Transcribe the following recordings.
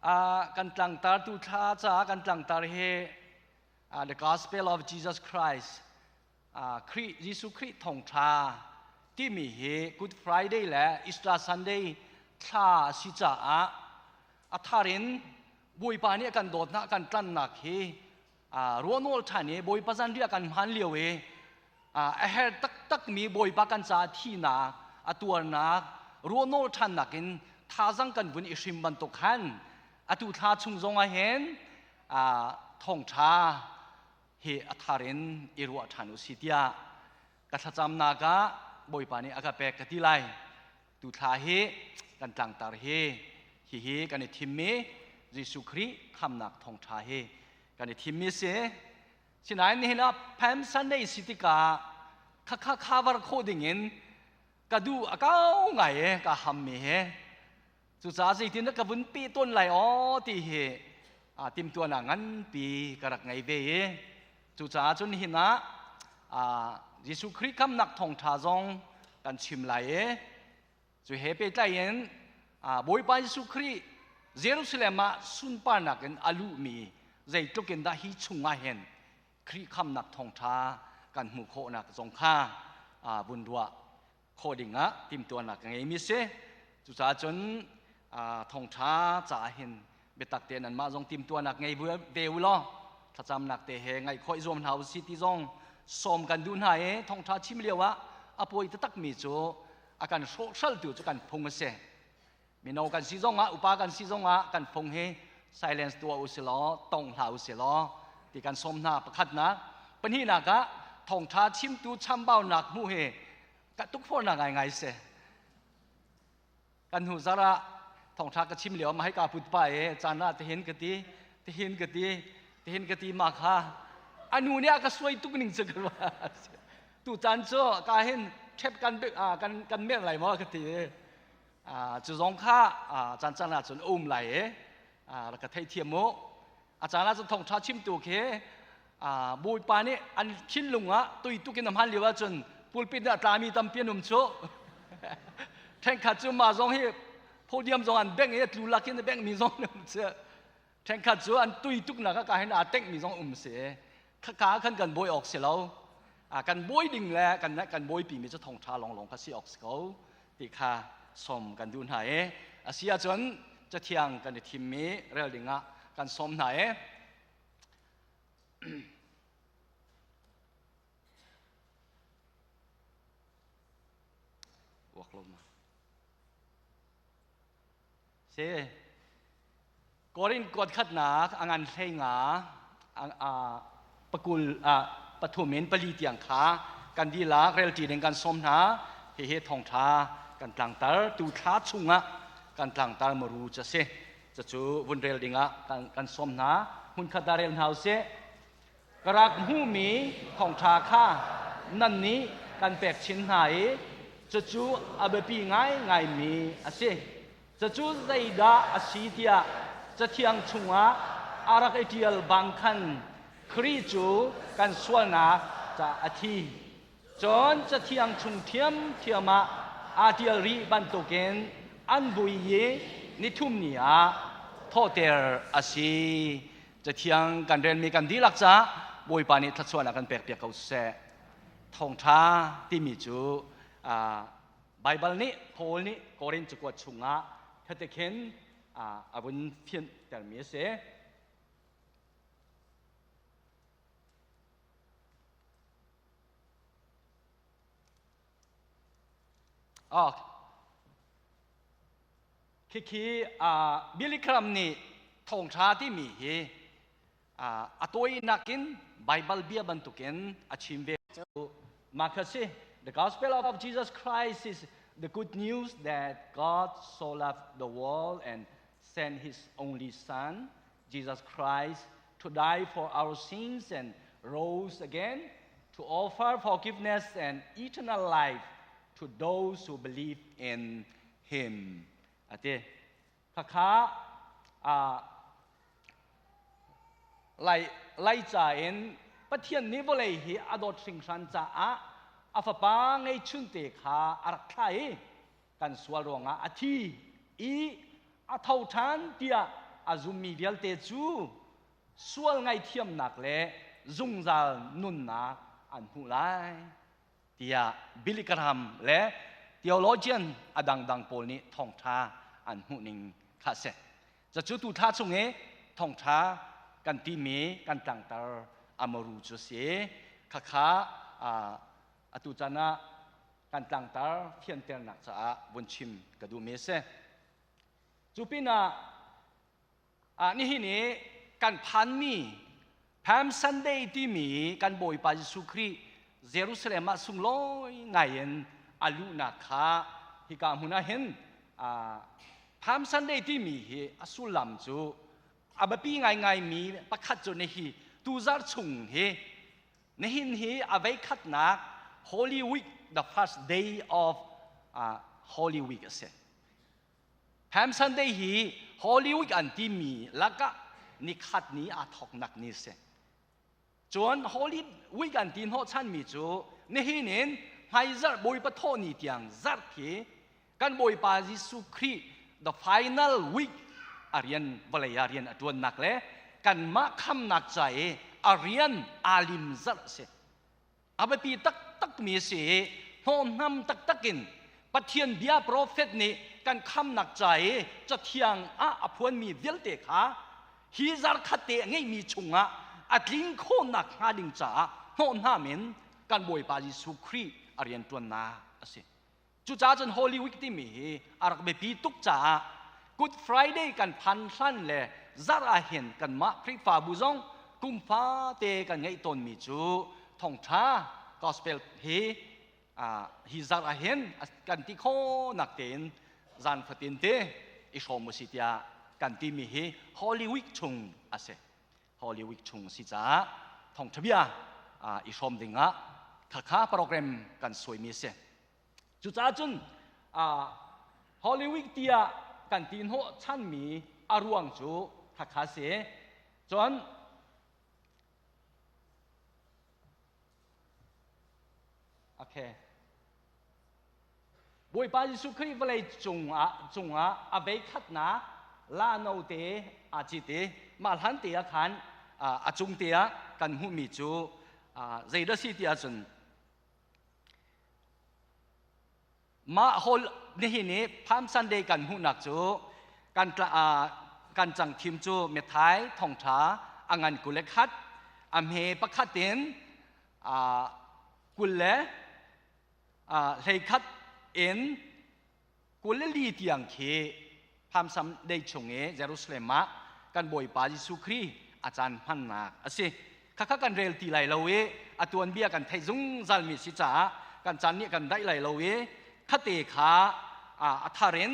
Kan tlangtar tu thla caah kan tlangtar hi The Gospel of Jesus Christ Khrih Jesuh Khrih thawngṭha timi hi Good Friday le Easter Sunday thla a si caah a thar in Bawipa nih a kan dawtnak a kan tlannak hi ruahnawl ṭhan i Bawipa zanriah kan hman lio i a her taktakmi Bawipa kan caah thihnak a tuarnak ruahnawl ṭhannak in thazang kan vun i hrim bantuk khan atu thla chung zong ah hin thawngṭha hi a thar in i ruah ṭhan u si tiah ka thlacamnak ah Bawipa nih a ka pek ka ti lai. Tu thla hi kan tlangtar hi hihi kan i thimmi Jesuh Khrih khamnak thawngṭha hi kan i thimmi si. Sinain nihin ah Palm Sunday si tikah khakha cover khawh dingin ka duh a kau ngai e ka hammi he. Cucaah zeitin ka vun pe tawn lai aw ti hi timtuanak nganpi ka rak ngei ve i cucaah cun nihin ah Jesuh Khrih khamnak thawngṭha zong kan chim lai i cu he pehtlai in Bawipa Jesuh Khrih Jerusalem ah sunparnak in a luhmi zeitluk in dah hi chungah hin Khrih khamnak thawngṭha kan hmuh khawhnak zong kha vun ruah khawh ding ah timhtuahnak ka ngeimi si. Cucaah cun thawngṭha caah hin biatak tein anmah zong timhtuahnak ngei ve u law thlacamnak te he ngaih khawh i zuam hna u si ti zong sawm kan duh hna i thawngṭha chim lio ah a pawi taktakmi cu a kan hrawhhraltu cu kan phung a si. Mino kan si zong ah upa kan si zong ah kan phung hi silence tuah u si law tong hlah u si law ti kan sawm hna pakhatnak pahnihnak ah thawngṭha chimtu chambaunak hmuh hi ka tukforhnak ngaingai si kan hnu zar ah thawngṭha ka chim lio ma hei ka put pa e caan ah tihin ka ti tihin ka ti tihin ka ti ma kha anu nih a ka suai tuk ning cu tu caan cu ka hin ṭhep kan kan kan mer lai maw ka ti Cu zong kha caan caan ah cun a um lai i rak ka theithiam mu. A caan ah cun thawngṭha chimtu khi Bawipa nih an thinlung ah tui tuk in a hman lio ahcun pulpit ah tlami tampi an um cu. Ṭhenkhat cu mah zong hi podium zong an bengh i a tlu lak in a benghmi zong an um cu. Ṭhenkhat cu an tui tuknak ah ka hin aa tenghmi zong um si. Khaka khan kan bawi awk si lo. Kan bawi ding le kan kan bawipimi cu thawngṭha lawnglawng kha si awk si ko ti kha sawm kan duh hna i a si ahcun cathiang kan i thimmi rel ding ah kan sawm hna i Uak lo ma. Si. Korin kuat khatnak a ngan hlei nga pakul pathum in pali tiang kha kan dihlak relṭi ding kan sawm hna. Hihi thawngṭha kan tlangtar tu thla chungah kan tlangtar maru ca si. Cucu vun rel dingah kan sawm hna. Hmunkhat dah rel hna usih. Ka rak hmuhmi thawngṭha kha nannih kan pek chin hna i cucu a biapi ngaingaimi a si. Cucu zeidah a si tiah Cathiang chungah a rak i ṭial bang khan Khrih cu kan sualnak caah a thi. Cun Cathiang chung ṭhiamṭhiam ah aa ṭial rih bantukin an vui i nithum ni ah thawhter a si. Cathiang kan relmi kan dihlak caah Bawipa nih thluachuahnak kan pekpiak ko seh. Thawngṭha timi cu Baibal nih Paul nih Korin cakuat chungah khatikhin a vun fiantermi a si. Oh. Khikhi Billy Graham nih thawngṭha timi hi a tawinak in Baibal bia bantukin a chim ve. Mah kha si, the gospel of Jesus Christ is the good news that God so loved the world and sent his only son, Jesus Christ, to die for our sins and rose again to offer forgiveness and eternal life to those who believe in him a ti khakha lai laica in Pathian nih vawlei hi a dawt hringhran caah a fapa ngeihchunte kha a rak thlah i kan sual ruangah a thi i a tho ṭhan tiah. a zummi vialte cu sual ngaihthiamnak le zungzal nunnak an hmuh lai tiah Billy Graham le theologian a dangdang pawl nih thawngṭha an hmuhning kha a si. Cucu tu thla chung i thawngṭha kan timi kan tlangtar amaru cu a si. Khakha atu caan ah kan tlangtar fianternak caah vun chim ka duhmi a si. Cu pinah nihin i kan phanmi Palm Sunday timi kan Bawipa Jesuh Khrih Jerusalem ah sunglawi ngai in a luhnak kha hika hmun ah hin Palm Sunday timi hi a sullam cu a biapi ngaingaimi pakhat cu nihi tuzarh chung hi nihin hi a veikhatnak Holy Week the first day of Holy Week a si. Palm Sunday hi Holy Week an timi lakah nikhat ni aa thawknak ni a si. Cun Holy Week an ti hnawhchanmi cu nihin in hmaizarh Bawipa thawh ni tiang zarh khi kan Bawipa Jesuh Khrih the final week a rian vawlei ah rian a ṭuannak le kanmah khamnak ca i a rian aa lim zarh a si. A biapi taktakmi a si i hnawmhnam taktak in Pathian bia profet nih kan khamnak ca i cathiang ah a phuanmi vialte kha hi zarkhat te a ngeihmi chungah a tling khawhnak hnga ding caah hnawhhnam in kan Bawipa Jesuh Khrih a rianṭuannak a si. Cucaah cun Holy Week timi hi a rak biapi tuk caah Good Friday kan phan hlan le zarh ah hin kanmah Khrihfabu zong kum fate kan ngeih tawnmi cu thawngṭha gospel hi hi zarh ah hin kan ti khawhnak tein zan fatin te i hrawm u si tiah kan timi hi Holy Week chung a si. Holy Week chung a si caah thawngṭha bia i hrawm dingah khakha program kan suaimi a si. Cucaah cun Holy Week tiah kan ti hnawh chanmi a ruang cu khakha si. Cun Okay. Bawipa Jesuh Khrih vawlei cungah cungah a veikhatnak la note aa cit i mah hlan te ah khan a cung te ah kan hmuhmi cu zeidah si ti ahcun mah hol nihin i Palm Sunday kan hmuhnak cu kan kan cang thim cu Methai thongtha a ngan 21 a hme pakhat in 20 le 11 in 24 tiang khi Palm Sunday chung i Jerusalem ah kan Bawipa Jesuh Khrih a caan hmannak a si. Khakha kan rel ti lai lo i a tuanbia kan theih zungzal mi si caah kan caan nih kan daih lai lo i khate kha a thar in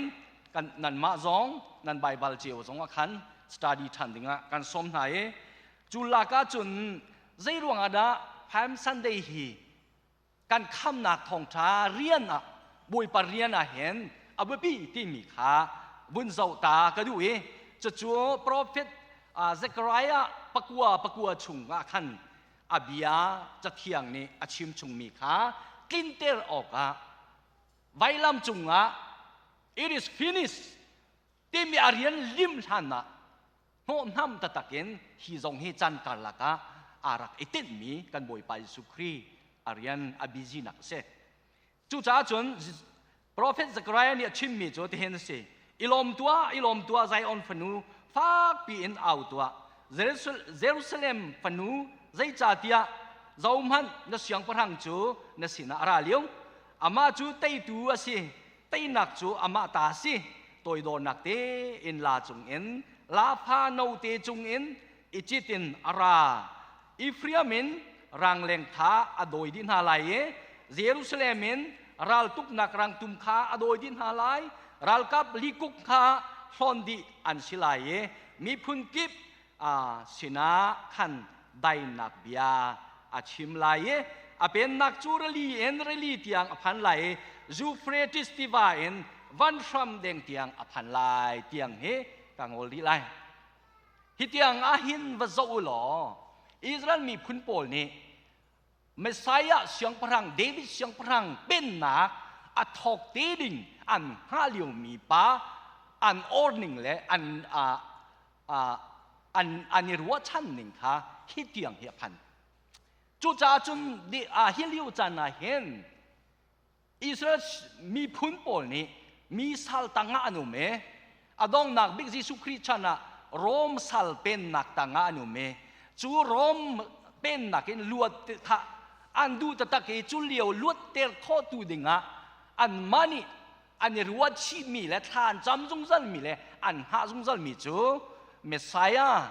kan nanmah zong nan Baibal cio zong ah khan study ṭhan dingah kan sawm hna i cu lak ah cun zei ruangah dah Palm Sunday hi kan khamnak thawngṭha rian ah Bawipa rian ah hin a biapi timi kha vun zoh ta ka duh i cucu profet Zechariah pakua pakua chung ah khan a bia cathiang nih a chim chungmi kha tlinter awkah vailam cungah it is finished timi a rian lim hlan ah hnawhhnam taktak in hi zong hi caan karlak ah aa rak i tinhmi kan Bawipa Jesuh Khrih a rian a busy nak a si. Cucaah cun Prophet Zechariah nih a chimmi cu tihin a si. I lawm tuah, i lawm tuah Zion fanu, fakpi in au tuah. Jerusalem fanu, zeicahtiah zohhmanh na siangpahrang cu na sinah a ra lio. Amah cu teitu a si, teinak cu amah ta a si toidornak tein la cungin lafa note cungin i cit in a ra Ephraim in rangleng kha a dawi dih hna lai i Jerusalem in raltuknak rangtum kha a dawi dih hna lai ralkap likuk kha hlawn dih an si lai i miphun kip sinah khan daihnak bia a chim lai i a pennak cu rili in rili tiang a phan lai i Euphrates tiva in vanhram deng tiang a phan lai tiang hi ka ngol rih lai. Hi tiang ah hin va zoh u law Israel miphun pawl nih Messiah siangpahrang David siangpahrang pennak a thawk te ding an hngah liomi pa an orning le an. An i ruahchan ning kha hi tiang hi a phan. Cucaah cun hi lio caan ah hin Israel miphun pawl nih mi sal tangah an um i a donghnak bik Jesuh Khrih chan ah Rom sal pennak tangah an um i cu Rom pennak in luat kha an duh taktak i cu lio luatter khawhtu dingah anmah nih an i ruat chihmi le thla an cam zungzalmi le an hngah zungzalmi cu Messiah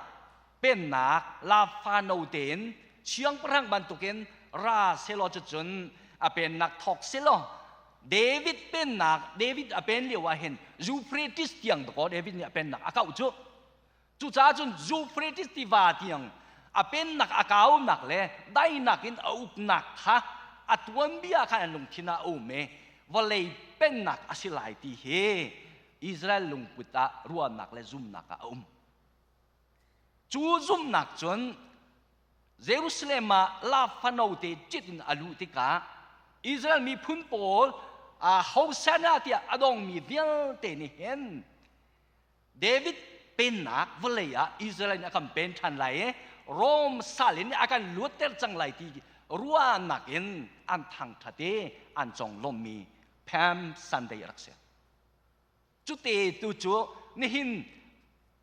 pennak lafa no tein siangpahrang bantukin ra selaw cucun a pennak thawk selaw David pennak David a pen lio ah hin Euphrates tiang dakaw David nih a pennak a kauh cu. Cucaah cun Euphrates tiva tiang a pennak a kaunak le dainak in a uknak kha a tuanbia khan an lungthin ah a um i vawlei pennak a si lai ti hi Israel lungput ah ruahnak le zumnak ah a um. Cu zumhnak cun Jerusalem ah laa fano te cit in a luh tikah Israel miphun pawl Hosanna tiah a dongmi vialte nih hin David pennak vawlei ah Israel in a kan pen ṭhan lai i Rome sal in a kan luatter cang lai ti ruahnak in an thangṭhat i an conglawmhmi Palm Sunday a rak si. Cute tu cu nihin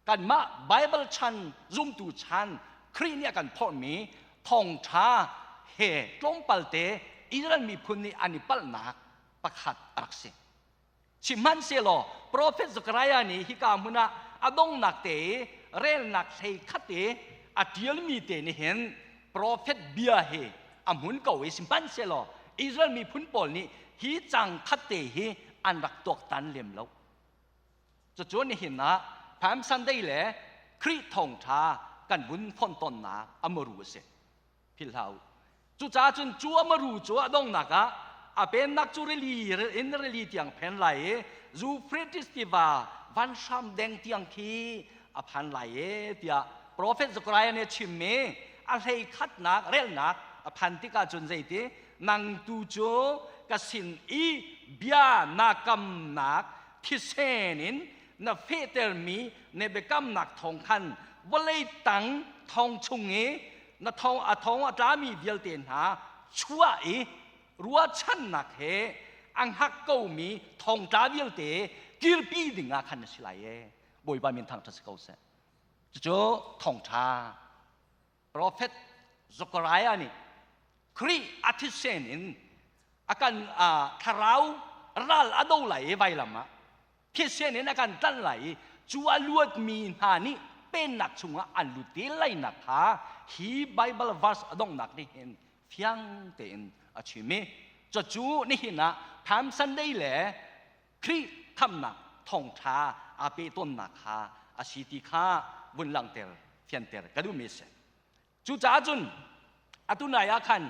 kanmah Bible chan zumtu chan Khrih nih a kan phorhmi thawngṭha he tlawmpal te Israel miphun nih an i palhnak pakhat a rak si. Sihmanhsehlaw profet Zechariah nih hika hmun ah a donghnak te i relnak hlei khat i a ṭialmi te nih hin profet bia hi a hmun ko i sihmanhsehlaw Israel miphun pawl nih hi cang khat te hi an rak tuaktan lem lo. Cucu nihin ah Palm Sunday le Khrih thawngṭha kan vun fonhtonnak a muru a si. Philh hlah u. Cucaah cun cu a maru cu a donghnak ah a pennak cu rili in rili tiang phen lai i Euphrates tiva vanhram deng tiang khi a phan lai e tiah profet Zechariah nih a chimmi a hlei khatnak relnak a phan tikah cun zeiti nang tu cu ka sin i bia na kamnak thisen in na fehtermi na biakamnak thawng khan vawlei tang thong chung i na thong a thong a tlami vialte hna chuah i ruahchannak he a hngak komi thongtla vialte kirpi ding ah khan na si lai e. Bawipa min thangṭhat si ko seh. Cucu thawngṭha profet Zechariah nih Khrih a thisen in a kan thlarau ral a do lai i vailam ah thisen in a kan tlanh lai i cu a luatmi hna nih pennak chungah an lut te lainak kha hi Bible verse a donghnak nih hin fiang tein a chim i cucu nihin ah Palm Sunday le Khrih khamhnak thawngṭha aa pehtawnnak kha a si ti kha vun langhter fianter ka duhmi a si. Cucaah cun atu nai ah khan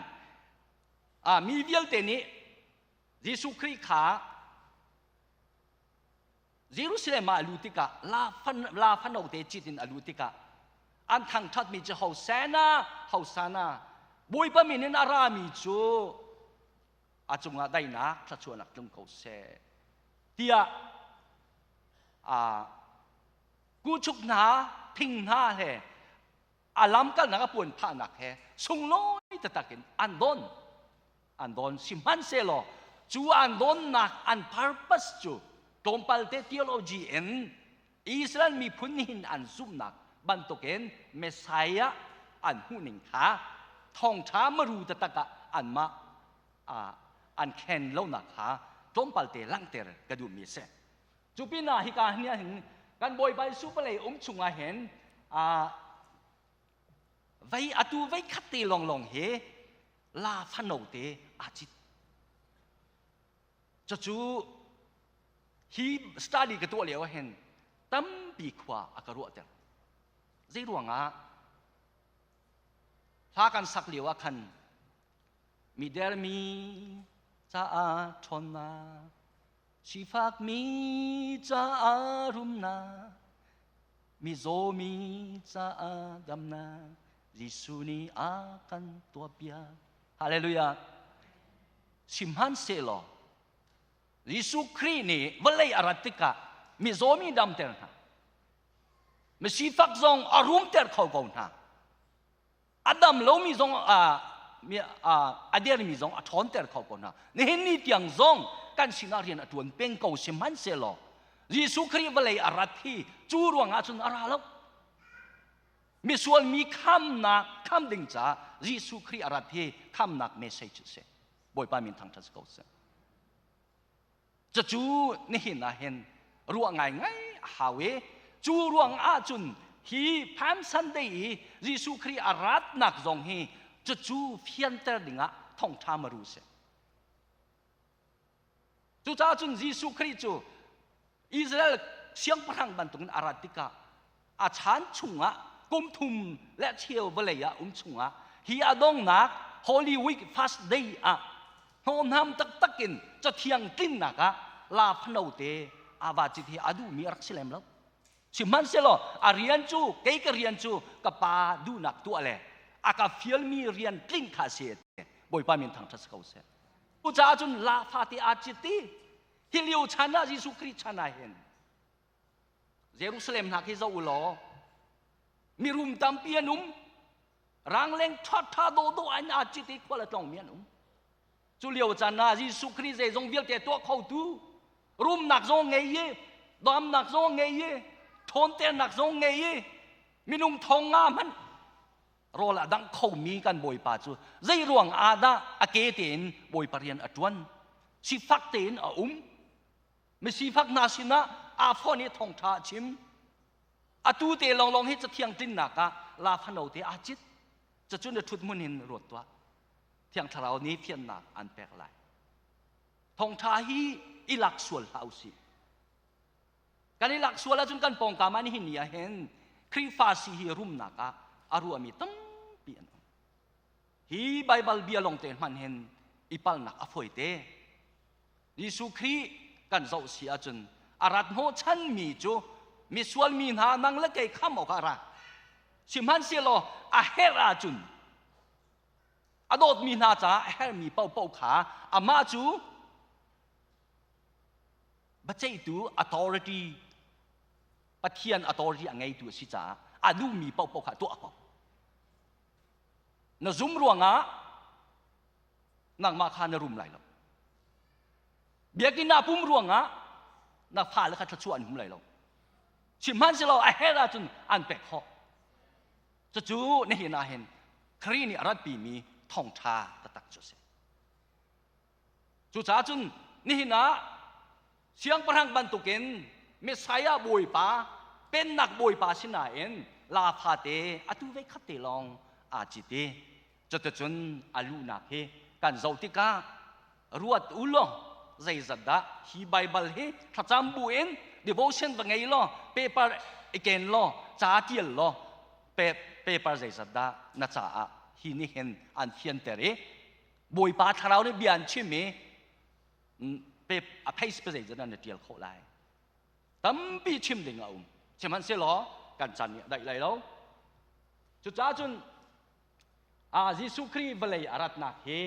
mi vialte nih Jesuh Khrih kha Jerusalem ah a luh tikah laa fano te cit in a luh tikah an thangṭhatmi cu Hosanna, Hosanna, Bawipa min in a rami cu a cungah daihnak thluachuahnak tlung ko seh tiah kuchuk hna thing hna he a lamkalnak a puan phahnak he sunglawi taktak in an don. An don. Sihmanhsehlaw cu an donnak an purpose cu tlawmpal te theology in Israel miphun nih an zumhnak bantukin Messiah an hmuhning kha thawngṭha maru taktak ah anmah an khen lonak kha tlawmpal te langhter ka duhmi a si. Cu pinah hika hin kan Bawipa Jesuh vawlei um chungah hin vei atu vei khat te lawnglawng hi la fano te aa cit. Cucu hi study ka tuah lio ah hin tampi khua a ka ruahter. Zei ruangah hla kan sak lio ah khan mi dermi caah ṭhawnnak sifakmi caah rumnak mizawmi caah damnak Jesuh nih a kan tuahpiak. Hallelujah. Sihmanhsehlaw Jesuh Khrih nih vawlei a rat tikah mizawmi damter hna. Misifak zong a rumter kho ko hna. A dam lomi zong a dermi zong a ṭhawnter kho ko hna. Nihin ni tiang zong kan sinah rian a ṭuan peng ko sihmanhsehlaw Jesuh Khrih vawlei a rat hi cu ruangah cun a ra lo. Misual mi khamnak kham ding caah Jesuh Khrih a rat hi khamnak message a si. Bawipa min thangṭhat si ko seh. Cucu nihin ah hin ruah ngaingai a hau i cu ruang ahcun hi Palm Sunday i Jesuh Khrih a ratnak zong hi cucu fianter dingah thawngṭha maru si. Cucaah cun Jesuh Khrih cu Israel siangpahrang bantukin a rat tikah a chan chungah kum thum le cheu vawlei ah um chungah hi a dongnak Holy Week Fast Day ah hnawmhnam taktak in cathiang tlinnak ah la phano te ava cit hi a duhmi a rak si lem lo. Sihmanhsehlaw a rian cu kei ka rian cu ka pa duhnak tuah le a ka fialmi rian tling kha si Bawipa min thangṭhat si ko seh. Cucaah cun la fate aa cit i hi lio chan ah Jesuh Khrih chan ah hin Jerusalem hna khi zoh u law mirum tampi an um rangleng ṭhaṭha dawhdawh an aa cit i khual a tlawngmi an um cu lio caan ah Jesuh Khrih zeizong vialte tuah khotu rumnak zong ngei i damnak zong ngei i ṭhawnternak zong ngei i minung thong nga hmanh rawl a dangh khomi kan Bawipa cu zei ruang ah dah a ke tein Bawipa rian a ṭuan sifak tein a um misifak hna sinah aa fawn i thawngṭha a chim atu te lawnglawng hi cathiang tlinnak ah la fano te aa cit cacun na ṭhut hmun in ruat tuah thiang thlarau nih fiannak an pek lai thawngṭha hi i lak sual hlah usih Kan i lak sual ahcun kan pawngkam ah nihin ni ah hin Khrihfa si hi rumnak ah a ruahmi tampi an um. Hi Baibal bia lawng te hmanh hin i palnak a fawi te. Jesuh Khrih kan zoh si ahcun a rat hnawhchanmi cu misual mi hna nang le kei kham awkah a ra. Sihmanhsehlaw a herh ahcun a dawtmi hna caah a herhmi paohpaoh kha amah cu Biaceihtu authority Pathian authority a ngeitu a si caah a duhmi paohpaoh kha tuah ko. Na zum ruangah nangmah kha na rum lai lo. Biakinn ah pum ruangah na fale kha thluachuah an hum lai lo. Sihmanhsehlaw a herh ahcun an pek khawh. Cucu nihin ah hin Khrih nih a ratpimi thawngṭha taktak cu a si. Cucaah cun nihin ah siangpahrang bantukin Messiah Bawipa, pennak Bawipa sinain la fate atu ve khat te lawng aa cit i cuticun a luhnak hi kan zoh tikah ruat u law zeizat dah hi Baibal hi thlacam bu in devotion va ngei law paper i ken law ca tial law paper zeizat dah na caah hi nih hin an fianter i Bawipa thlarau nih bia an chim i a face pe zeizat na tial khawh lai tampi chim ding a um sihmanhsehlaw kan chan nih a daih lai lo cucaah cun Jesuh Khrih vawlei a ratnak hi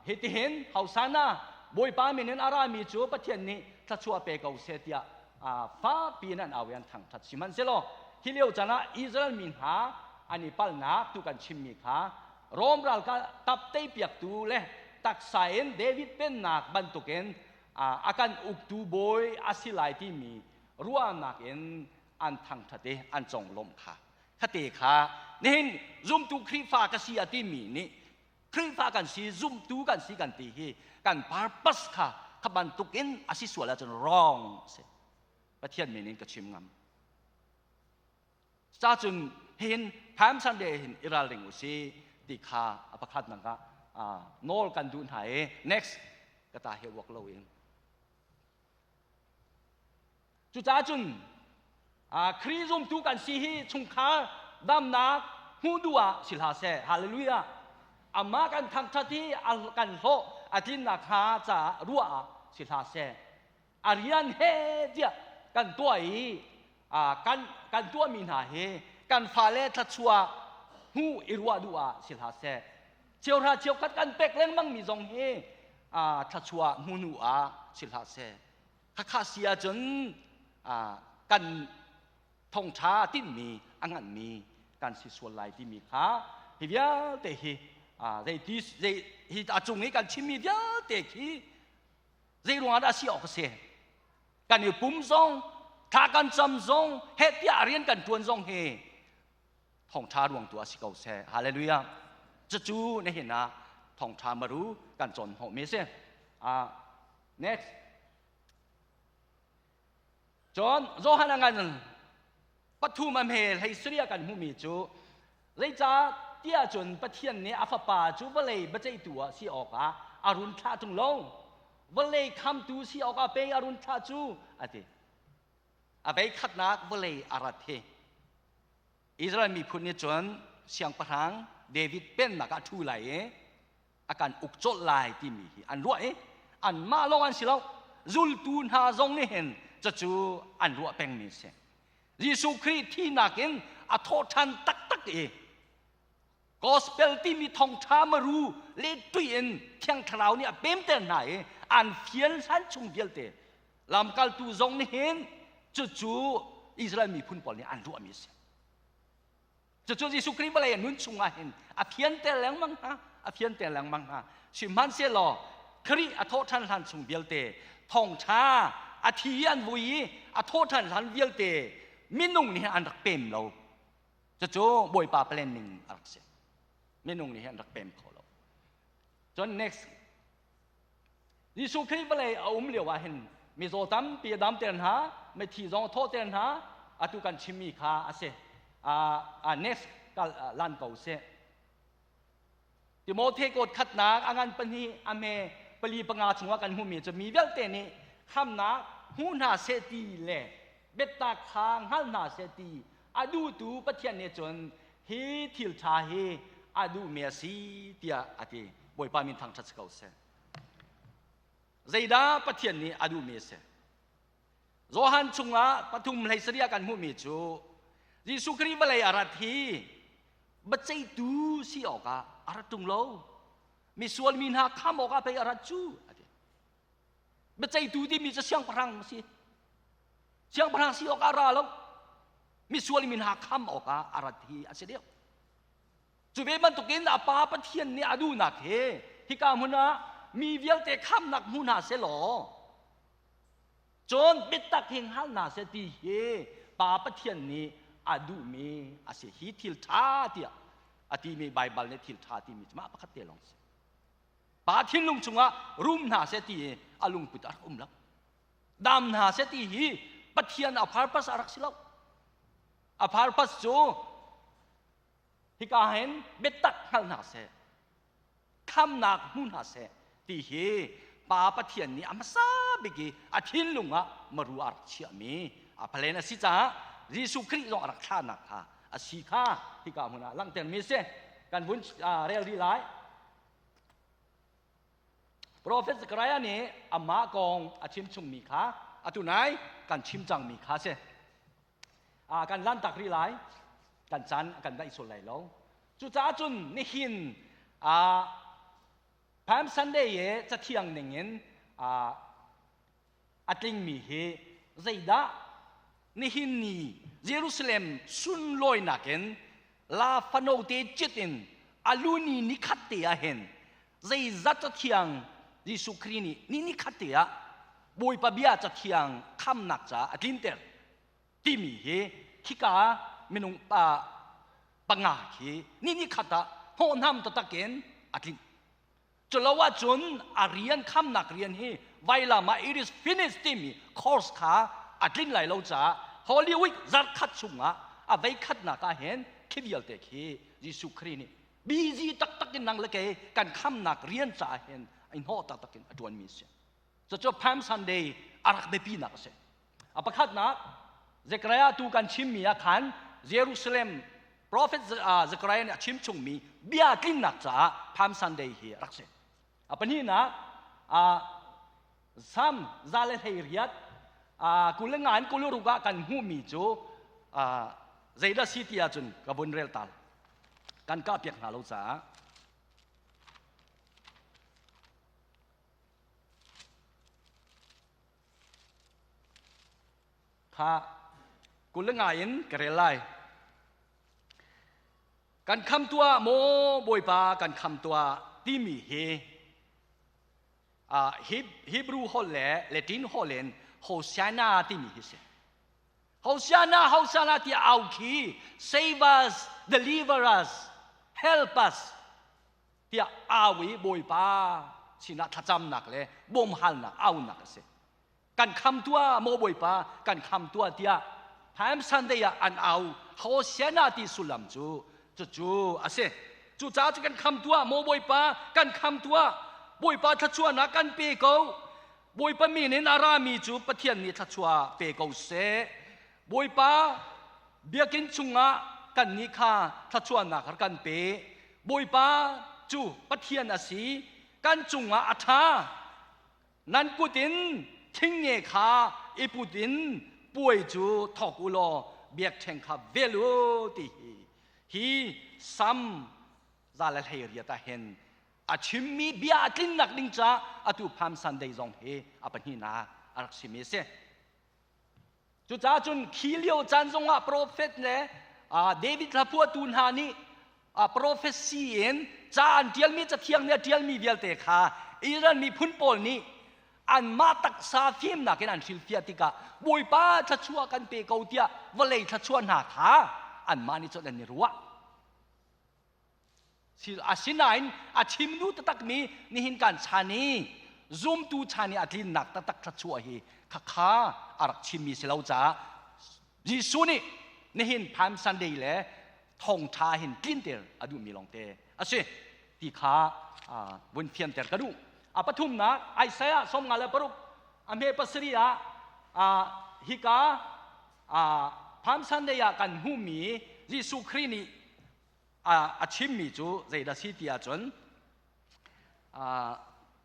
hitihin Hosana Bawipa min in a rami cu Pathian nih thluachuah pe ko seh tiah fakpi in an au i an thangṭhat sihmanhsehlaw hi lio caan ah Israel mi hna an i palnak tu kan chimmi kha Rom ralkap teipiaktu le taksa in David pennak bantukin a kan uktu bawi a si lai timi ruahnak in an thangṭhat i an conglawmh kha khate kha nihin zumtu Khrihfa ka si a timi nih Khrihfa kan si zumtu kan si kan ti hi kan purpose kha kha bantukin a si sual ahcun wrong a si Pathian min in ka chim ngam Cacun hin Palm Sunday hin i ralring u si ti kha a pakhatnak ah nawl kan duh hna i next ka ta he uak lo in cucaah cun Khrih zumtu kan si hi chungkhar damnak hmuh duh ah si hlah seh hallelujah amah kan thangṭhat hi kan hlawh a tlinnak hnga caah ruah ah si hlah seh a rian he tiah kan tuah i kan kan tuahmi hna hi kan fale thluachuah hmuh i ruah duh ah si hlah seh cheuhra cheukhat kan pek lengmang mi zong hi thluachuah hmu hnu ah si hlah seh khakha si ahcun kan Thongṭha tinhmi a nganmi kan si sual lai timi kha hi vialte hi zeiti zei hi a cung i kan chimmi vialte khi zei ruangah dah si awk a si? Kan i pum zong, thla kan cam zong, heh tiah rian kan ṭuan zong hi thawngṭha ruang tu a si ko seh. Hallelujah. Cucu nihin ah thawngṭha maru kan cawn hnawhmi a si. Next. Cun Johan a ngan pathum a hme hlei saria kan hmuhmi cu zeicah tiah cun Pathian nih a fapa cu vawlei biaceihtu ah si awkah a run thlah ṭung lo. Vawlei khamtu si awkah pei a run thlah cu a ti. A vei khatnak vawlei a rat hi Israel miphun nih cun siangpahrang David pennak ah ṭhu lai i a kan uk colh lai timi hi an ruah i anmah lawng an si lo zultu hna zong nih hin cucu an ruah pengmi a si Jesuh Khrih thihnak in a thawhṭhan taktak i gospel timi thawngṭha maru le tui in Thiang Thlarau nih a pemter hna i an fial hlan chung vialte lamkaltu zong nih hin cucu Israel miphun pawl nih an ruahmi a si Cucu Jesuh Khrih vawlei a nun chungah hin a fianter lengmang hna, a fianter lengmang hna. Sihmanhsehlaw Khrih a thawhṭhan hlan chung vialte thawngṭha a thi i an vui i a thawhṭhan hlan vialte minung nih an rak pem lo. Cucu Bawipa plan ning a rak si. Minung nih an rak pem kho lo. Cun next Jesuh Khrih vawlei a um lio ah hin mizaw tampi a damter hna, mithi zong a thawhter hna, atu kan chimmi kha a si. Uh, next kal lan ko seh. Timothy kawt khatnak a ngan pahnih a me pali panga chungah kan hmuhmi cu mi vialte nih khamnak hmu hna seh ti le biatak kha hngal hna seh ti a duhtu Pathian nih cun hi thil ṭha hi a duhmi a si tiah a ti. Bawipa min thangṭhat si ko seh. Zeidah Pathian nih a duhmi a si? Johan chungah pathum hlei sarih kan hmuhmi cu Jesuh Khrih vawlei a rat hi biaceihtu si awkah a rat ṭung lo. Misual mi hna kham awkah pei a rat cu a ti. Biaceihtu timi cu siangpahrang a si. Siangpahrang si awkah a ra lo. Misual mi hna kham awkah a rat hi a si deuh. Cu ve bantukin a Pa Pathian nih a duhnak he hika hmun ah mi vialte khamnak hmu hna seh law cun biatak hi hngal hna seh ti hi Pa Pathian nih a duhmi a si. Hi thil ṭha tiah a timi Baibal nih thil ṭha timi cu mah pakhat te lawng a si. Pa thinlung chungah rum hna seh ti hi a lungput a rak um lo. Dam hna seh ti hi Pathian a purpose a rak si lo. A purpose cu Hika hin biatak hngal hna seh, khamnak hmu hna seh ti hi Pa Pathian nih a hmasa bik i a thinlung ah maru a rak chiahmi a plan a si caah Jesuh Khrih zong a rak thlahnak kha a si kha hika hmun ah langhtermi a si. Kan vun rel rih lai. Profet Zechariah nih amah kong a chim chungmi kha atu nai kan chim cangmi kha a si. Kan lantak rih lai kan caan kan daih sual lai lo cucaah cun nihin Palm Sunday i cathiang ning in a tlingmi hi zeidah nihin ni Jerusalem sunlawinak in la fanote cit in aluni nikhat te ah hin zeizat cathiang Jesuh Khrih nih ni nikhat te ah Bawipa bia cathiang khamnak caah a tlinter timi hi khika minung pa panga khi ni ni khat ah hnawhnam taktak in a tlinh culo ahcun a rian khamnak rian hi vailam ah it is finished timi course kha a tlin lai lo caah Holy Week zarkhat chungah a vei khatnak ah hin khi vialte khi Jesuh Khrih nih busy taktak in nang le kei kan khamnak rian caah hin i hnawh taktak in a ṭuanmi a si. Cucu Palm Sunday a rak biapinak a si. A pakhatnak, Zechariah tu kan chimmi ah khan Jerusalem prophet Zechariah nih a chim chungmi bia tlinnak caah Palm Sunday hi a rak si. A pahnihnak, Psalm 118 20 in 26 ah kan hmuhmi cu zeidah si ti ahcun ka vun rel tal. Kan kah piak hna lo caah. Kha. 25 in ka rel lai. Kan kham tuah maw Bawipa kan kham tuah timi hi Hebrew holh le Latin holh in Hosanna timi hi si. Hosanna, Hosanna tiah au khi save us, deliver us, help us tiah au i Bawipa sinah thlacamnak le bawmhalnak aunak a si. Kan kham tuah maw Bawipa, kan kham tuah tiah Palm Sunday ah an au Hosanna ti sullam cu cucu a si. Cucaah cu kan kham tuah maw Bawipa, kan kham tuah. Bawipa thluachuahnak kan pe ko. Bawipa min in a rami cu Pathian nih thluachuah pe ko seh. Bawipa biakinn chungah kannih kha thluachuahnak rak kan pe. Bawipa cu Pathian a si, kan cungah a ṭha. Nan kut in thingnge kha i put in puai cu thawk u law biakṭheng kha vel u ti hi hi Sam 118 ah hin a chimmi bia a tlinnak ding caah atu Palm Sunday zong hi a pahnihnak a rak simi a si. Cucaah cun khi lio caan zongah profet le David hlaphuahtu hna nih prophecy in ca an ṭialmi cathiang nih a ṭialmi vialte kha Israel miphun pawl nih anmah taksa fimnak in an hrilhfiah tikah Bawipa thluachuah kan pe ko tiah vawlei thluachuah hna kha anmah nih cun an i ruah. Asinain a chim duh taktakmi nihin kan chan i zumtu chan i a tlinnak taktak thluachuah hi khakha a rak chimmi si lo caah Jesuh nih nihin Palm Sunday le thawngṭha hin tlinter a duhmi lawngte a si ti kha vun fianter ka duh. A pathumnak Isaiah 56 a hme pasarih ah hika Palm Sunday ah kan hmuhmi Jesuh Khrih nih a chimmi cu zeidah si ti ahcun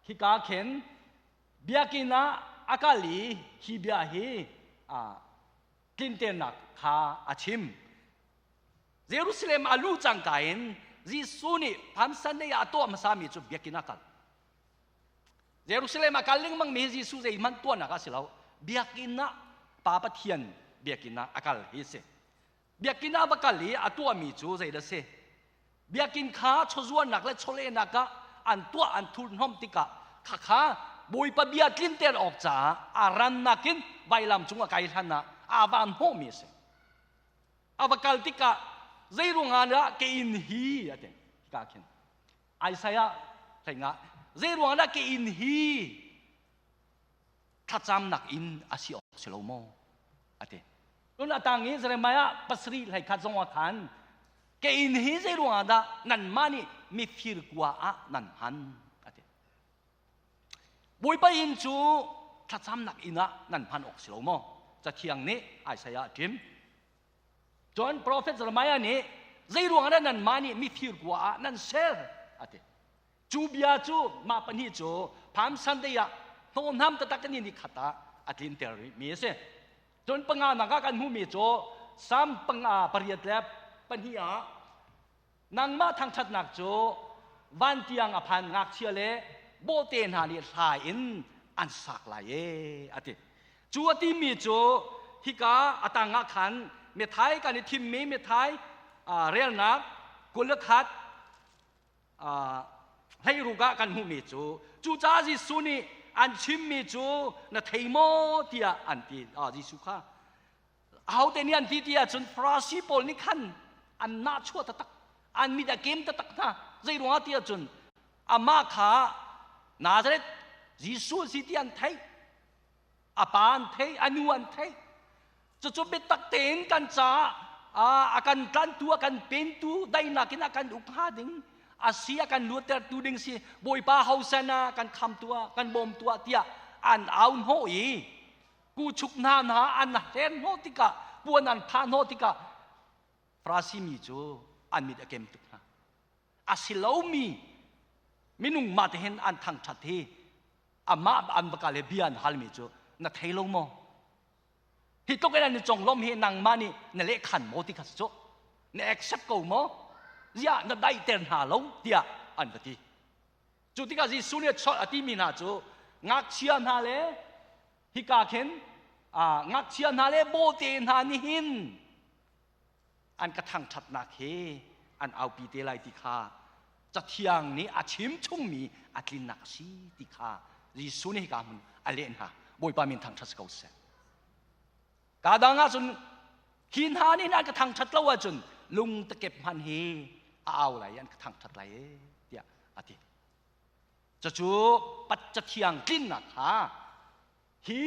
hika khin biakinn ah a kal i hi bia hi tlinternak kha a chim. Jerusalem a luh cangka in Jesuh nih Palm Sunday ah a tuah hmasami cu biakinn ah kal. Jerusalem ah kal lengmangmi Jesuh zeihmanh tuahnak a si lo. Biakinn ah Pa Pathian biakinn ah a kal hi a si. Biakinn ah va kal i a tuahmi cu zeidah a si? Biakinn kha chawzuarnak le chawlehnak ah an tuah an thurhnomh tikah khakha Bawipa bia tlinter awk caah a rannak in vailam cung a kai hlan ah aa van hnawhmi a si. A va kal tikah zei ruangah dah ke inn hi a ti ka khin. Isaiah hlei zei ruangah dah ke inn hi thlacamnak inn a si awk si lo maw a ti cun a tang i Jeremiah pasarih hlei khat zong ah khan ke inn hi zei ruangah dah nanmah nih mifir kua ah nan hman a ti Bawipa inn cu thlacamnak inn ah nan hman awk si lo maw cathiang nih Isaiah a ṭim cun profet Jeremiah nih zei ruangah dah nanmah nih mifir kua ah nan ser a ti Cu bia cu mah pahnih cu Palm Sunday ah hnawhnam taktak in ni khat ah a tlinter mi a si. Cun panganak ah kan hmuhmi cu Psalm panga pariat le pahnih ah nangmah thangṭhatnak cu van tiang a phan ngakchia le bawhte hna nih hla in an sak lai e a ti. Cu a timi cu hika a tang ah khan methai kan i thimmi methai relnak 21 hleiruk ah kan hmuhmi cu cucaah Jesuh nih an chimmi cu na thei maw tiah an ti Jesuh kha ahote nih an ti ti ahcun Farasi pawl nih khan an nahchuah taktak an mit a kem taktak hna zei ruangah ti ahcun amah kha Nazareth Jesuh si ti an theih a pa an theih a nu an theih Cucu biatak tein kan caah a kan tlantu a kan pentu daihnak in a kan uk hnga ding a si a kan luattertu ding si Bawipa hosana kan khamtu ah kan bawmtu ah tiah an au hnawh i kuchuk hna hna an hlen hnawh tikah puan an phah hnawh tikah Farasi mi cu an mit a kem tuk hna a si lomi minung mah te hin an thangṭhat hi amah an va kal i bia an halmi cu na thei lo maw Hi tluk in an i conglawmh hi nangmah nih na lehkhan maw ti kha si cu. Na accept ko maw? Ziah na daihter hna lo tiah an va ti. Cu tikah Jesuh nih a timi hna cu ngakchia hna le hika khin. Ngakchia hna le bawhte hna nih hin an ka thangṭhatnak hi an aupi te lai ti kha Cathiang nih a chim chungmi a tlinnak a si ti kha Jesuh nih hika hmun a leh hna. Bawipa min thangṭhat si ko seh. Ka dang ahcun hi hna nih an ka thangṭhat lo ahcun lung takep hman hi a au lai i an ka thangṭhat lai e tiah a ti. Cucu pat Cathiang tlinnak kha hi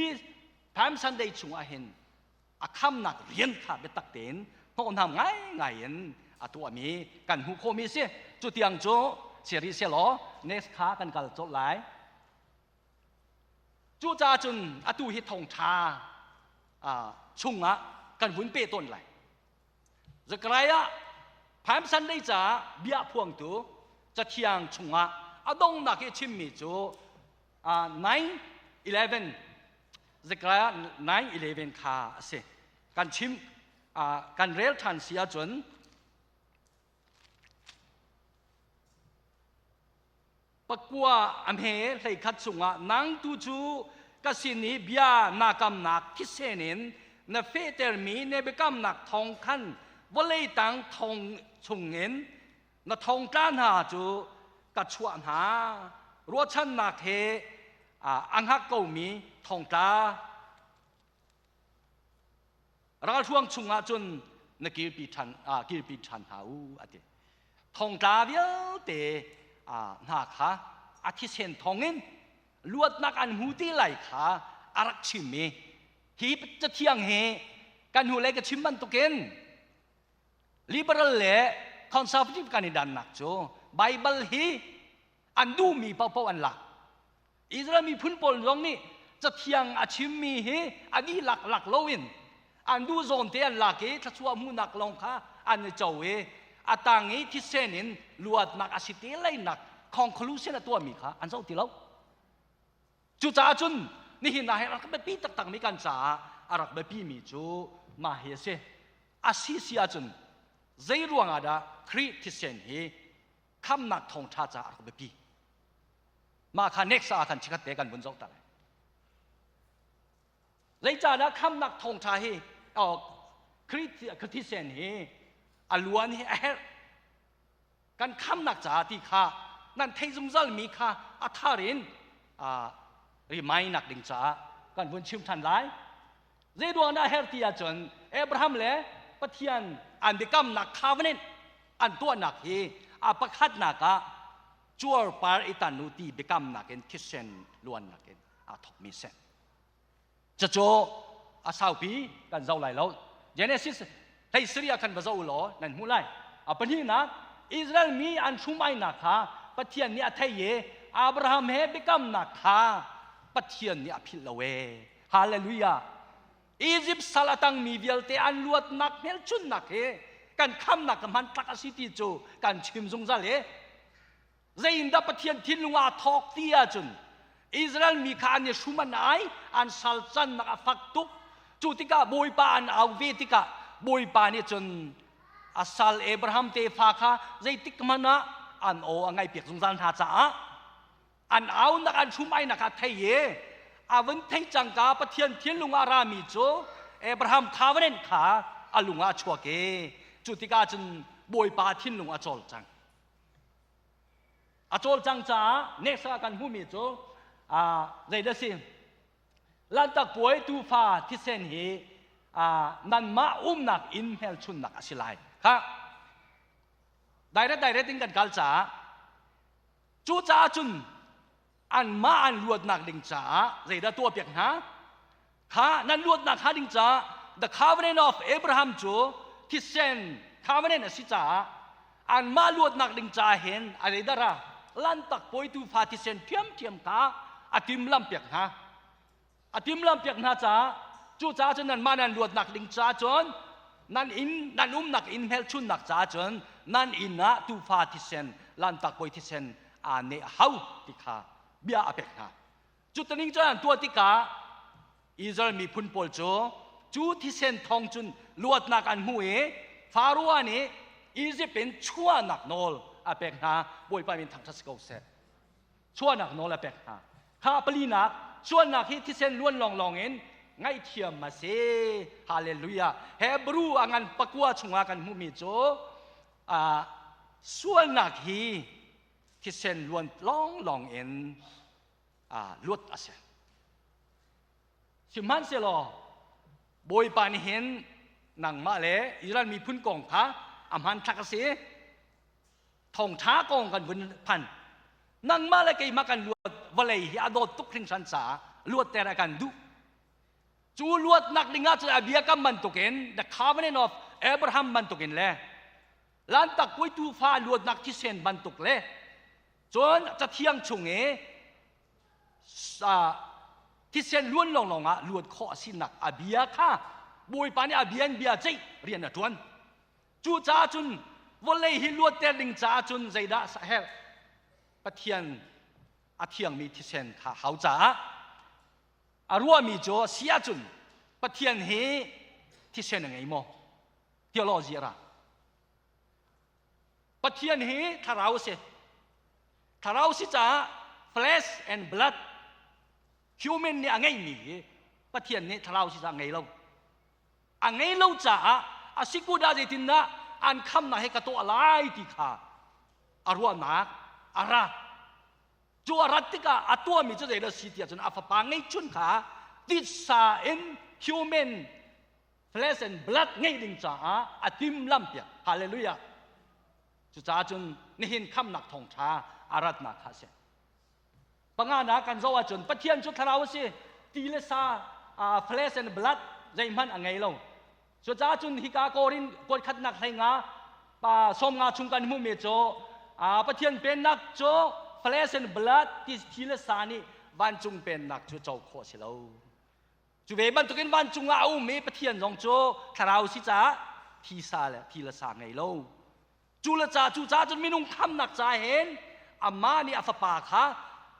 Palm Sunday chungah hin a khamnak rian kha biatak tein hnawhnam ngaingai in a tuahmi kan hmuh khawhmi a si. Cu tiang cu seri selaw next kha kan kal colh lai. Cucaah cun atu hi thawngṭha chungah kan vun peh tawn lai. Zechariah Palm Sunday caah bia phuangtu Cathiang chungah a donghnak i chimmi cu 9:11 Zechariah 9:11 kha a si. Kan chim kan rel ṭhan si ahcun Pakua a hme 11 chungah nang tu cu ka sin i bia naa kamnak thisen in na fehtermi na biakamnak thawng khan vawlei tang thong chungin na thongtla hna cu ka chuah hna. Ruahchannak he a hngak komi thongtla ralhruang chungah cun na kirpi ṭhan kirpi ṭhan hna u a ti. Thongtla vialte hna kha a thisen thawngin luatnak an hmu ti lai kha a rak chim i hi cathiang hi kan hnulei ka chim bantukin liberal le conservative kan i dannak cu Bible hi an duhmi paohpaoh an lak. Israel miphun pawl zong nih cathiang a chimmi hi a dihlak lak loin an duh zawn te an lak i thluachuah hmuhnak lawng kha an i co i a tang i thisen in luatnak a si te leinak conclusion a tuahmi kha an zoh ti lo. Cucaah cun nihin ah hin a rak biapi taktakmi kan caah a rak biapimi cu mah hi a si. A si si ahcun zei ruangah dah Khrih thisen hi khamnak thawngṭha caah a rak biapi? Mah kha next ah khan chikkhat te kan vun zoh ta lai. Zeicahdah khamnak thawngṭha hi Khrih thisen hi a luan hi a herh. Kan khamnak caah ti kha nan theih zungzalmi kha a thar in remind nak ding caah kan vun chim ṭhan lai. Zei ruang dah a herh ti ahcun Abraham le Pathian an biakamnak covenant an tuahnak hi a pakhatnak ah cuarpar i tan u ti biakamnak in thisen luannak in aa thawkmi a si. Cucu a saupi kan zoh lai lo. Genesis hlei sarih ah khan va zoh u law nan hmuh lai. A pahnihnak Israel mi an hrumainak kha Pathian nih a thei i Abraham he biakamnak kha Pathian nih a philh lo ee. Hallelujah. Egypt sal a tangmi vialte an luatnak hmelchunnak hi kan khamnak ka hmantlak a si ti cu kan chim zungzal i Zeiindah Pathian thinlung aa thawk ti ahcun Israel mi kha an i hrum an ai, an sal cannak a fak tuk. Cu tikah Bawipa an au ve tikah Bawipa nih cun a sal Abraham tefa kha zeitik hmanh ah an aw a ngaihpiak zungzal hna caah an aunak an hrum ainak kha thei i a vun thei cangka Pathian thinlung ah rami cu Abraham covenant kha a lung ah a chuak i cu tikah cun Bawipa thinlung a cawl cang. A cawlcang caah next ah kan hmuhmi cu zeidah si? Lanhtak puai tuufa thisen hi nanmah umnak inn hmelchunnak a si lai. Kha direct direct in kan kal caah cucaah cun anmah an luatnak ding caah zeidah tuahpiak hna? Kha nan luatnak hnga ding caah the covenant of Abraham cu thisen covenant a si caah anmah luatnak ding caah hin a zeidah ra lantak pawitu fa thisen ṭhiamṭhiam kha a timhlamh piak hna. A timhlamh piak hna caah cucaah cun nanmah nan luatnak ding caah cun nan inn nan umnak inn hmelchunnak caah cun nan inn ah tuufa thisen lantak pawi thisen aa neh a hau ti kha bia a pek hna. Cutaning cun an tuah tikah Israel miphun pawl cu cu thisen thawng cun luatnak an hmu i Faro nih Izipt in chuahnak nawl a pek hna. Bawipa min thangṭhat si ko seh. Chuahnak nawl a pek hna. Kha palinak chuahnak hi thisen luan lawnglawng in Ngaihthiam a si. Hallelujah. Hebrew a ngan pakua chungah kan hmuhmi cu sualnak hi thisen luan lawnglawng in luat a si. Sihmanhsehlaw Bawipa nih hin nangmah le Israel miphun kong kha a hmanthlak a si. Thawngṭha kong kan vun phan. Nangmah le keimah kan luat vawlei hi a dawt tuk hringhran caah luatter a kan duh. Cu luatnak ding ah cun a biakam bantukin the covenant of Abraham bantukin le Lantak puai tuufa luatnak thisen bantuk le cun cathiang chung i thisen luan lawnglawng ah luat khawh a sinak a bia kha Bawipa nih a bia in bia ceih rian a ṭuan. Cucaah cun vawlei hi luatter ding caah cun zeidah a herh? Pathian a thiangmi thisen kha hau caah a ruahmi cu a si ahcun Pathian hi thisen a ngei maw? Theology a ra. Pathian hi thlarau a si. Thlarau si caah flesh and blood human nih a ngeihmi hi Pathian nih thlarau si caah ngei lo. A ngei lo caah a si ku dah zeitindah an khamnak hi ka tuah lai ti kha a ruahnak a ra. Cu a rat tikah a tuahmi cu zeidah si tiah cun a fapa ngeihchun kha titsa in human flesh and blood ngeih ding caah a timlam piak. Hallelujah. Cucaah cun nihin khamnak thawngṭha a ratnak kha a si. Panganak kan zoh ahcun Pathian cu thlarau a si. Ti le sa flesh and blood zeihmanh a ngei lo. Cucaah cun hika Korin kuatkhatnak hleinga pa sawmnga chung kan hmuhmi cu Pathian pennak cu flesh and blood ti thi le sa nih vancung pennak cu co khawh a si lo. Cu ve bantukin vancung ah a um i Pathian zong cu thlarau si caah thi sa le thi le sa ngei lo. Cu le ca cu ca cun minung khamnak ca hen amah nih a fapa kha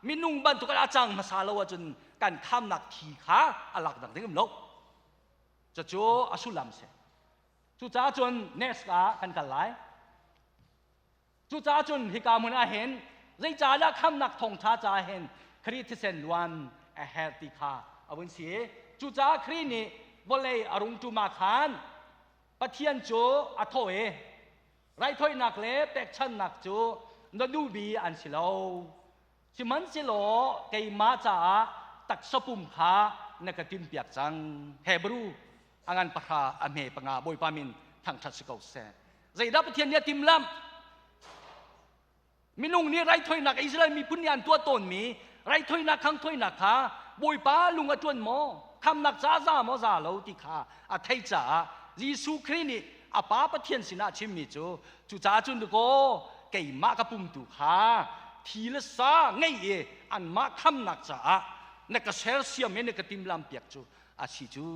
minung bantuk a cang hmasa lo ahcun kan khamnak thi kha a lak dang ding um lo. Cucu a sullam si. Cucaah cun next ah kan kal lai. Cucaah cun hika hmun ah hin zeicahdah khamnak thawngṭha caah hin Khrih thisen luan a herh ti kha a vun si. Cucaah Khrih nih vawlei a rung ṭum ah khan Pathian cu a thawh i raithawinak le pekchanhnak cu na duhmi an si lo. Sihmanhsehlaw keimah caah taksa pum kha na ka timhpiak cang. Hebrew a ngan pahra a hme panga Bawipa min thangṭhat si ko seh. Zeidah Pathian nih a timhlamh? Minung nih raithawinak Israel miphun nih an tuah tawnmi raithawinak khangthawinak kha Bawipa lung a ṭuan maw? Khamnak ca za maw za lo ti kha a theih caah Jesuh Khrih nih a Pa Pathian sinah a chimmi cu cucaah cun kaw keimah ka pumtu kha thi le sa ngei i anmah khamnak caah na ka sersiam i na ka timlam piak cu a si cu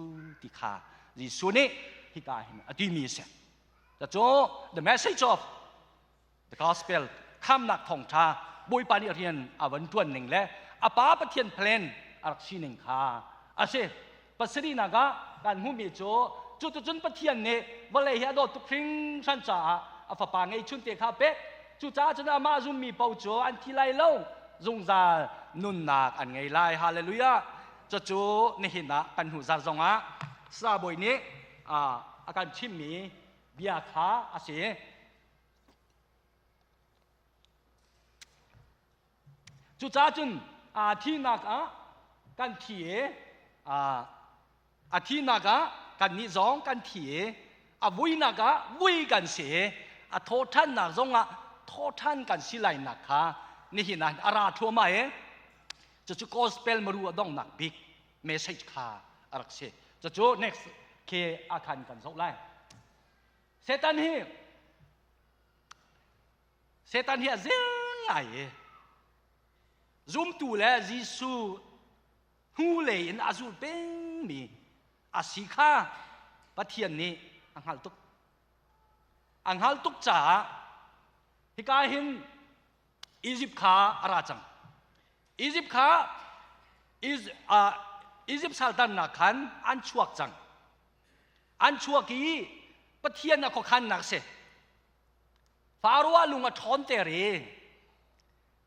ti kha Jesuh nih hika hin a timi a si. Cu the message of the gospel khamnak thawngṭha Bawipa nih rian a van ṭuan ning le a Pa Pathian plan a rak sining kha a si. Pasarihnak ah kan hmuhmi cu cuticun Pathian nih vawlei hi a dawt tuk hringhran caah a fapa ngeihchun te kha a pek. Cucaah cun amah zummi paoh cu an thi lai lo, zungzal nunnak an ngei lai. Hallelujah! Cucu nihin ah kan hnu zar zongah Sabawi nih a kan chimmi bia kha a si. Cucaah cun thihnak ah kan thi i a thihnak ah kannih zong kan thi i a vuinak ah vui kan si i a thawhṭhannak zongah thawhṭhan kan si lainak kha nihin ah a ra thluahmah i cucu gospel maru a donghnak bik message kha a rak si. Cucu next khi a khan kan zoh lai. Satan hi Satan hi a zel ngai i zumtu le Jesuh hnulei in a zul pengmi a si kha Pathian nih a hngalh tuk. A hngalh tuk caah hika hin Egypt kha a ra cang. Egypt kha Egypt saltannak khan an chuak cang. An chuak i Pathian a khuakhannak si. Faro lung a ṭhawnter i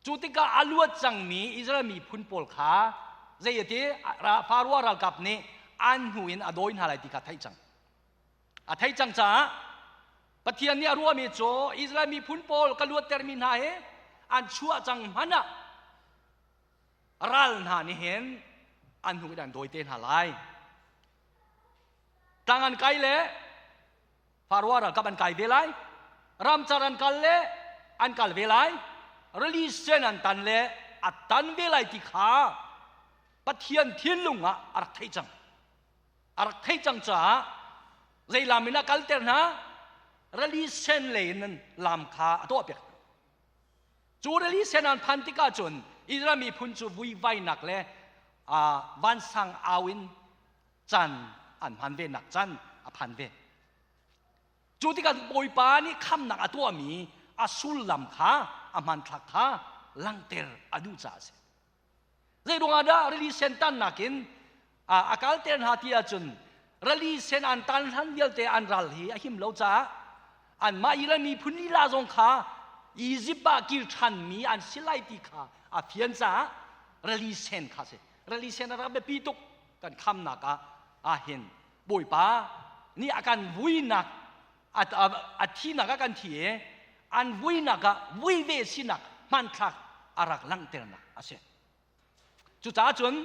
cu tikah a luat cangmi Israel miphun pawl kha zei a ti Faro ralkap nih An hnu in a dawi hna lai ti kha theih cang. A theih cang caah Pathian nih a ruahmi cu Israel miphun pawl ka luattermi hna hi an chuah cang hmanh ah ral hna nih hin an hnu in an dawi te hna lai. Tlang an kai le Faroa ralkap an kai ve lai. Ramcar an kal le an kal ve lai. Rili sen an tan le a tan ve lai ti kha Pathian thinlung ah a rak theih cang. A rak theih cang caah zei lam in a kalter hna? Rili sen lei in lam kha a tuahpiak hna. Cu rili sen an phan tikah cun Israel miphun cu vuivainak le vansang au in caan an hman ve nak caan a phan ve. Cu tikah Bawipa nih khamnak a tuahmi a sullam kha a hmanthlak kha langhter a duh caah a si. Zei ruangah dah rili sen tannak in a kalter hna ti ahcun rili sen an tan hlan vialte an ral hi a him lo caah anmah Israel miphun lila zong kha Izipt ah kir ṭhanmi an si lai ti kha a fian caah rili sen kha si. Rili sen a rak biapi tuk kan khamnak ah ahhin Bawipa nih a kan vuinak a thinak ah kan thi i an vuinak ah vui ve sinak hmanthlak a rak langhternak a si. Cucaah cun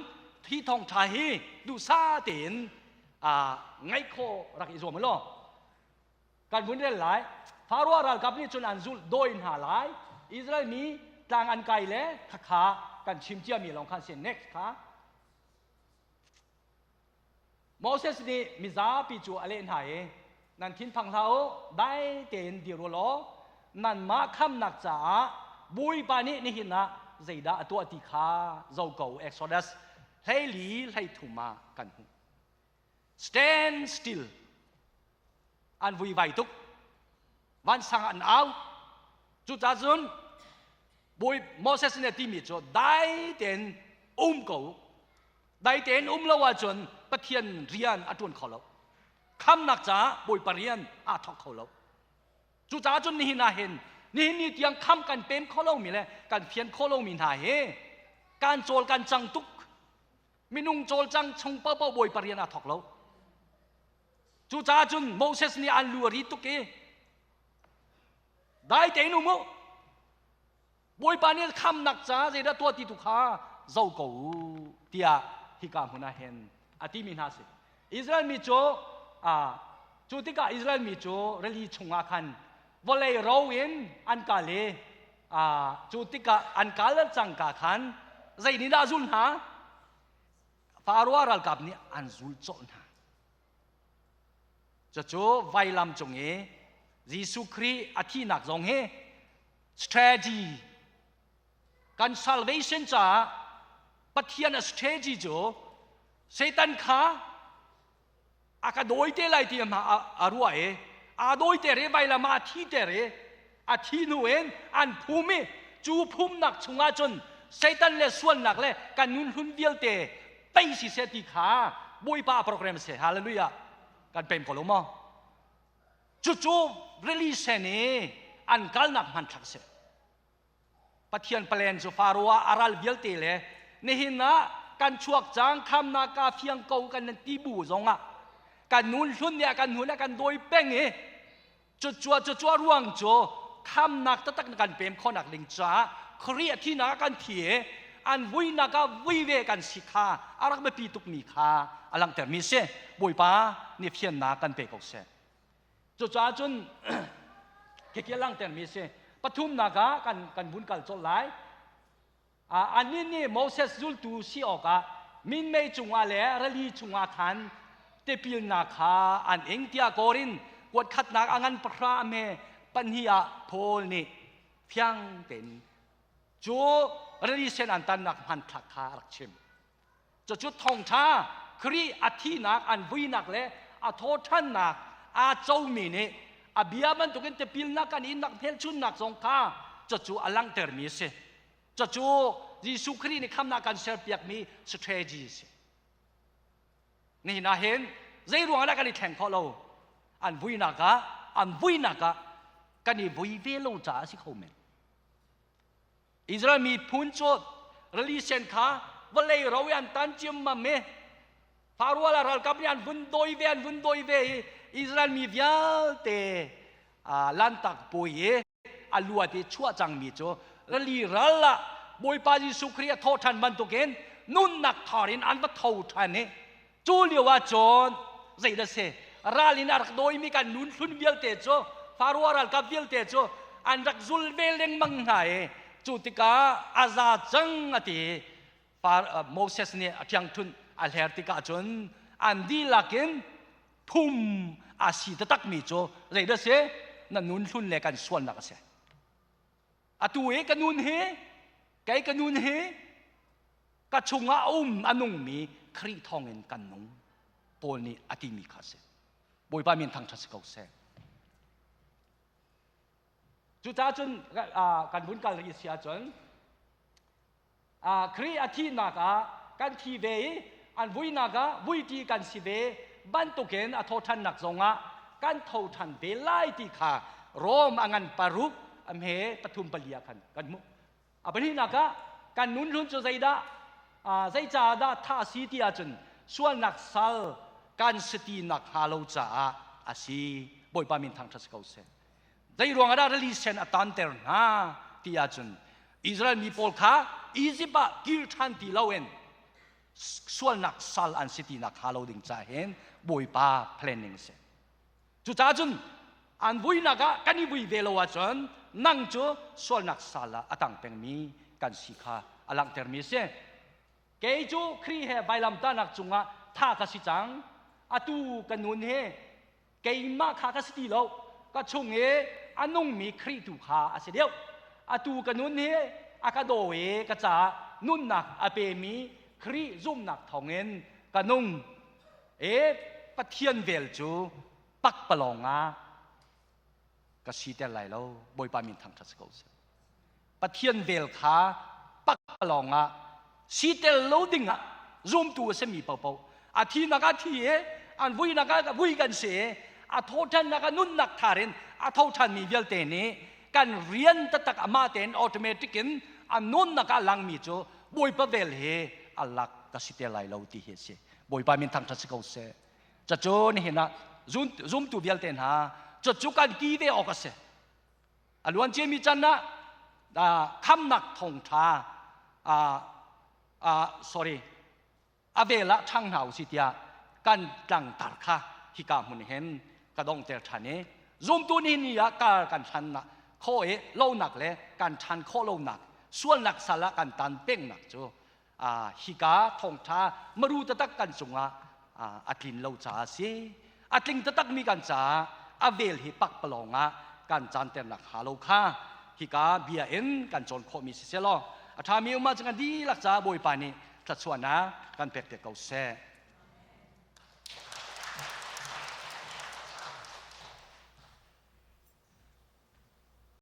hi thawngṭha hi duhsah tein ngaih khawh rak i zuam u law kan vun rel lai. Faroah ralkap nih cun an zulh dawi hna lai. Israel mi tlang an kai le khakha kan chim ciami lawng khan si. Next kha. Moses nih mizapi cu a leh hna i, Nan thinphang hlah u, dai tein dir u law nanmah khamnak caah Bawipa nih nihin ah zeidah a tuah ti kha zoh ko u. Exodus 14 13 ah kan hmuh. Stand still. An vuivai tuk. Vansang an au. Cucaah cun Bawi Moses nih a timi cu dai tein um ko u. Dai tein um lo ahcun Pathian rian a ṭuan kho lo. Khamnak caah Bawipa rian aa thawk kho lo. Cucaah cun nihin ah hin nihin ni tiang kham kan pem kho lomi le kan fian kho lomi hna hi kan cawl kan cang tuk. Minung cawlcang chung paohpaoh Bawipa rian aa thawk lo. Cucaah cun Moses nih an lu a ri tuk i dai tein um u. Bawipa nih khamnak caah zeidah tuah ti tu kha zo ko u tiah hika hmun ah hin a timi hna si. Israel mi cu cu tikah Israel mi cu rili chungah khan vawlei ro in an kal i cu tikah an kal cangka khan zei nih dah a zul hna? Faroah ralkap nih an zul colh hna. Cucu vailam cung i Jesuh Khrih a thihnak zong hi strategy kan salvation caah Pathian a strategy cu Satan kha a ka dawi te lai ti a ruah i aa dawi ter i vailam ah a thi ter i a thi hnu in an phum i cu phumnak chungah cun Satan le sualnak le kan nun hlun vialte tei si seh ti kha Bawipa program si hallelujah kan pem ko lo maw Cucu rili sen i an kalnak hmanthlak a si. Pathian plan cu Faro ah a ral vialte le nihin ah kan chuak cang khamnak ka fiang ko kan nan ti bu zongah kan nun hlun nih a kan hun a kan dawi peng i cucua cucua ruang cu khamnak taktak na kan pem khawhnak ding caah Khrih a thinak ah kan thi i an vuinak ah vui ve kan si kha a rak biapi tukmi kha a langhtermi si. Bawipa nih fiannak kan pe ko seh. Cucaah cun khikhi a langhtermi si. Pathumnak ah kan kan vun kal colh lai. Anih nih Moses zultu si awkah minmei cungah le rili chungah khan tipilnak kha an ing tiah Korin kuat khatnak a ngan pahra a hme pahnih ah Paul nih fiang tein cu rili sen an tannak hmanthlak kha a rak chim. Cucu thawngṭha Khrih a thihnak an vuinak le a thawṭhannak aa comi nih a bia bantukin tipilnak kan innak hmelchunnak zong kha cucu a langhtermi a si. Cucu Jesuh Khrih nih khamnak kan serpiakmi strategy a si. Nihin ah hin zei ruangah dah kan i thleng khawh lo? An vuinak ah an vuinak ah kan i vui ve lo caah a si kho men. Israel miphun cu rili sen kha vawlei ro i an tan ciammam i. Faro la ralkap nih an vun dawi ve an vun dawi ve i Israel mi vialte lantak puai i a luat i chuah cangmi cu rili ral ah Bawipa Jesuh Khrih a thawh ṭhan bantukin nunnak thar in an va tho ṭhan i cu lio ah cun zeidah si ral in a rak dawimi kan nun hlun vialte cu Faro ralkap vialte cu an rak zul ve lengmang hna i cu tikah a za cang a ti. Moses nih a ṭhiangṭhunh a hler tikah cun an dihlak in phum a si taktakmi cu zeidah si? Na nun hlun le kan sualnak a si. Atu i ka nun hi, kei ka nun hi ka chungah a um a nungmi Khrih thawngin kan nung. Paul nih a timi kha a si. Bawipa min thangṭhat si ko seh. Cucaah cun kan vun kal rih si ahcun Khrih a thihnak ah kan thi ve i an vuinak ah vuiṭi kan si ve bantukin a thawhṭhannak zongah kan tho ṭhan ve lai ti kha Rom a ngan paruk a hme pathum pali ah khan kan hmuh. A pahnihnak ah kan nun hlun cu zeidah zeicaah dah thah a si ti ahcun sualnak sal kan si ti nakhnga lo caah a si. Bawipa min thangṭhat si ko seh. Zei ruangah dah rili sen a tanter hna ti ahcun Israel mi pawl kha Egypt ah kir ṭhan ti loin sualnak sal an si ti nakhnga lo ding caah hin Bawipa planning a si. Cucaah cun an vuinak ah kan i vui ve lo ahcun nang cu sualnak sal ah a tang pengmi kan si kha a langhtermi a si. Kei cu Khrih he vailamtahnak cungah tha ka si cang. Atu ka nun hi keimah kha ka si ti lo. Ka chung i a nungmi Khrih tu kha a si deuh. Atu ka nun hi a ka daw i ka caah nunnak a pemi Khrih zumhnak thawngin ka nung. E Pathian vel cu pakpalawng ah ka siter lai lo. Bawipa min thangṭhat si ko seh. Pathian vel kha pakpalawng ah siter lo ding ah zumtu a simi paohpaoh a thinak ah thi i an vuinak ah vui kan si i a thawhṭhannak ah nunnak thar in a tho ṭhanmi vialte nih kan rian taktak amah tein automatic in a nunnak ah langmi cu Bawipa vel hi a lak ka si te lai lo ti hi a si. Bawipa min thangṭhat si ko seh. Cucu nihin ah zumtu vialte hna cucu kan ti ve awk a si. A luan ciami can ah khamnak thawngṭha sorry a vel ah ṭhang hna usih tiah kan tlangtar kha hika hmun hin ka donghter ṭhan i zumtu ni ni ah kar kan hlan khawh i lonak le kan ṭhan khawh lonak sualnak sal ah kan tan pengnak cu hika thawngṭha maru taktak kan cungah a tlin lo caah a si. A tling taktakmi kan caah a vel hi pakpalawng ah kan caanternak hnga lo kha hika bia in kan cawn khawhmi si seh law a ṭhami um ahcun kan dihlak caah Bawipa nih thluachuahnak kan pek te ko seh.